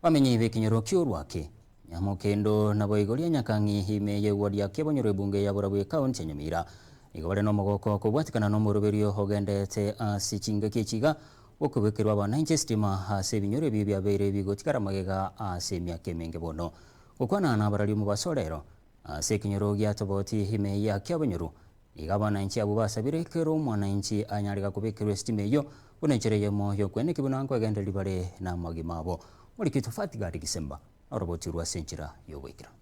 Bamenyi b'ekenyoro ki'orwaki, Nyamokendo naboigo ria Nyakang'i ime y'eward ya Kebonyoro ebunge ya Borabu ekaunti ya Nyamira nigo bare nomogoko kobwatikana nomoroberio ogendete ase chingaki echi iga bw'okobekerwa abananchi esitima ase ebinyoro ebio biabeire bigotigara magega ase emiaka emenge bono. Gokwana nabarari omobaso rero ase ekenyoro gia Toboti ime ya Kiabonyoru Nigo abananchi abwo basabire ekero omwananchi anyarega kobekerwa esitima eyio buna enchera eyemo y'okweneki buna nkwegendereria bare namagima abo. Moriki Tofati Gadi Gisemba noroboti orwo ase enchera y'ogoikeranu.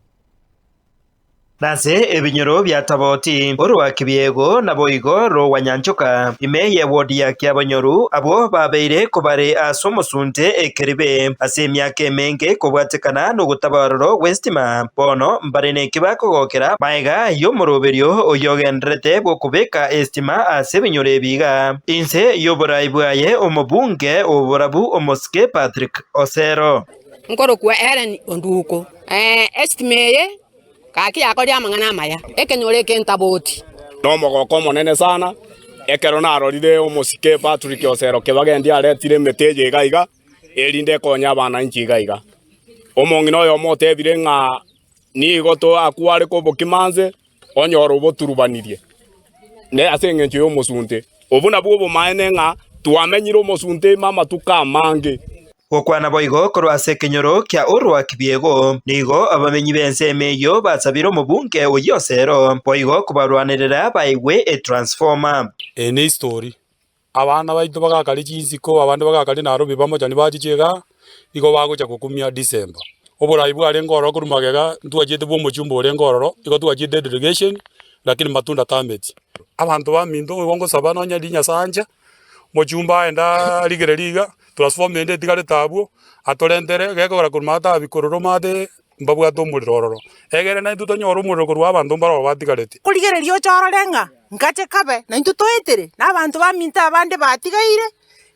Nase ebinyoro bia Taboti, orwa Kibiego, naboigo rogwa Nyanchoka, ime y'ewodi ya Kiabonyoru, abwo babeire kobare ase omosunte ekeribe ase emiaka emenge kobwatekana nogotaba ororo gw'esitima. Bono mbare neki bakogokera magega y'omoroberio oyio ogendererete bw'okobeka esitima ase ebinyoro ebi iga. Inse y'oborai bwaye omobunge o borabu omosike Patrick Osero. Nkorokwa Hellen Onduko. Esitima eye gaki yakorire amang'ana amaya, ekenyoro eke ntaboti. Nomogoko omonene sana ekero narorire omosike Patrick Osero Kibagendi aretire emete eye iga iga, erinde ekonye abananchi iga iga. Omong'ina oyomo otebire ng'a nigo toakwareka obokima nse, onyore oboturubanirie, ne ase engencho y'omosunte. Obwo nabwo obomaene ng'a twamenyire omosunte ime amatuko amange. Gokwana boigo korwa ase ekenyoro kia Orwak Biego, nigo abamenyi b'ensemo eyio basabire omobunge oyio Osero boigo kobarwanerera baegwe etransformer. Eye nehistory. Abana baito bagakaria chinsiko, abande bagakaria Nairobi bamochani bachiche igaa, igo bagocha gokumia December. Oborai bwarenge ororo korwa magega, ntwachiete bwa omochumba orenge ororo, igo twachiete edelegation, lakini matunda tameti. Abanto baminto igo ngosaba nonye riria Nyasaye ancha, omochumba aende arigererie iga, transformer ende etigarete abwo, atorentere, gekogera korwa maate abwo korwa maate mbabwate omorero ororo, egere naintwe tonyore omorero korwa abanto mbarabwo batigarete. Korigereria oche orore ng'a ngache kabe, naintwe toetere, na abanto baminto abande batigaire,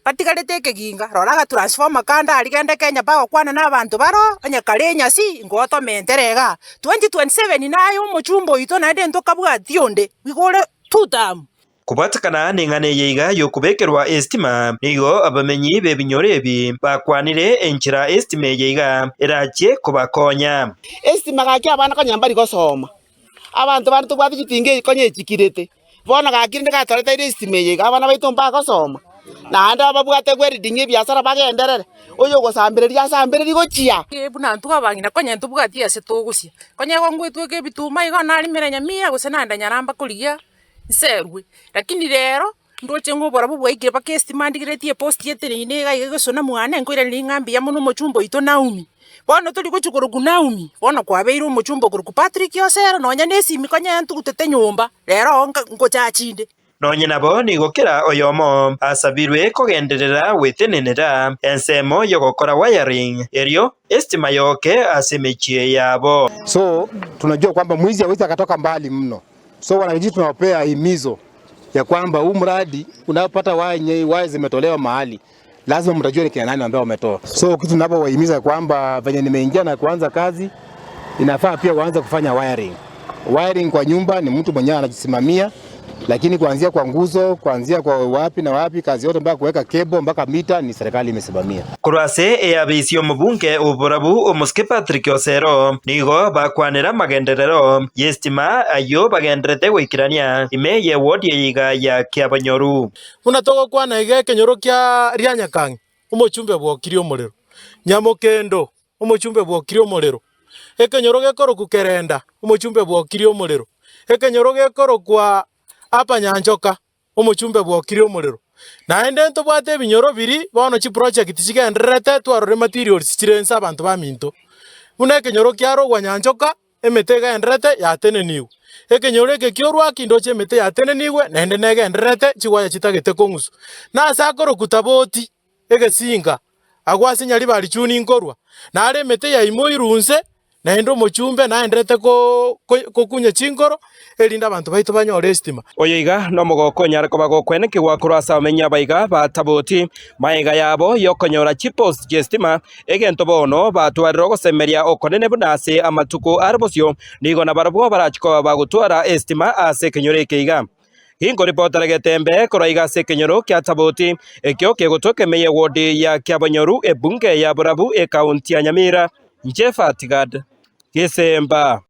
batigarete ekeginga. Rora agatransformer kande aria gende Kenya bagokwana na abanto baroo, onye kare enyasi, ngotomentere igaa. 2027 naye omochumba oito naende ntokabwati onde, igo ore two term. Kobwatekana neng'ana eye iga y'okobekerwa esitima, nigo abamenyi b'ebinyoro ebi bakwanire enchera esitima eye iga erachie kobakonya. Esitima gaki abana konya mbari gosoma, abanto bande tobwate chitinga echi konya echikirete, bono gaki rende gatoreteire esitima eye iga abana baito mbagosoma, naende ababwate welding ebiasara bagenderere, oyo ogosambereria asambererie gochia. Buna intwe abang'ina konya ntobwati ase togosia, konya igo ngoetweka ebituma igo narimera nyamira gose naenda nyaramba korigia. nserwe, lakini rero ndoche ng'a oborabu bwaikire mpaka estima ndigeretie epost eteneine iga iga egosona mwane nkoiraneria ng'a mbuya mono omochumba oito Naomi. Bono tori gochia korokwa Naomi, bono kwabeire omochumba okorokwa Patrick Osero nonya na esimi konya ntugutete nyomba, rero oo nka ngochachi inde. Nonye nabo nigo kera oyomo asabirwe kogenderera gwetenenera ensemo y'ogokora wiring, erio estima yoke ase emechie yabo. So tunajua kwamba mwizi hawezi akatoka mbali mno. So wanakijiji tunawapea himizo ya kwamba huu mradi unapata waya, waya zimetolewa mahali lazima mtajua ni kina nani ambao wametoa. So kitu tunapowahimiza kwamba venye nimeingia na kuanza kazi, inafaa pia waanze kufanya wiring. Wiring kwa nyumba ni mtu mwenyewe anajisimamia, lakini kuanzia kwa nguzo, kuanzia kwa wapi na wapi, kazi yote mpaka kuweka cable mpaka mita ni serikali imesimamia. Korwa ase eabisi y'omobunge oborabu omosike Patrick Osero nigo bakwanera amagenderero y'estima ayio bagenderete goikerania ime y'ewodi eye iga ya Kiabonyoru. Buna togokwana iga ekenyoro kia Rianyakang'i, omochumbe bwokirie omorero, Nyamokendo, omochumbe bwokirie omorero, ekenyoro gekorokwa Kerenda, omochumbe bwokirie omorero, ekenyoro gekorokwa Apanyanchoka, omochumbe bwokirie omorero. Naende ntobwate ebinyoro biria bono chiproject chigendererete twarora ematerials chire inse abanto baminto. Buna ekenyoro kia Rogwa Nyanchoka, emete egendererete yatenenigwe. Ekenyoro eke ki'orwaki ndoche emete yatenenigwe naende negendererete chigwaya chitagete kong'uswa. Na ase akorokwa Taboti, egesinka, agwo ase Nyaribari chuni nkorwa, nare emete yaimoirwe inse, naende omochumbe naenderete kokunya chinkoro, erinde abanto baito banyore esitima. Oyo iga nomogoko onyare koba gokwenekigwa korwa ase abamenyi abaiga ba Taboti, magega yabo y'okonyora chipost chi'esitima, egento bono batwarire ogosemeria okonene buna ase amatuko are bosio, nigo nabarabwo barachi koba bagotwara esitima ase ekenyoro eke iga. Ginkoripotera Getembe korwa iga ase ekenyoro kia Taboti, ekio kegotoka ime y'ewodi ya Kiabonyoru, ebunge ya Borabu, ekaunti ya Nyamira. Inche Fatigad Gesemba.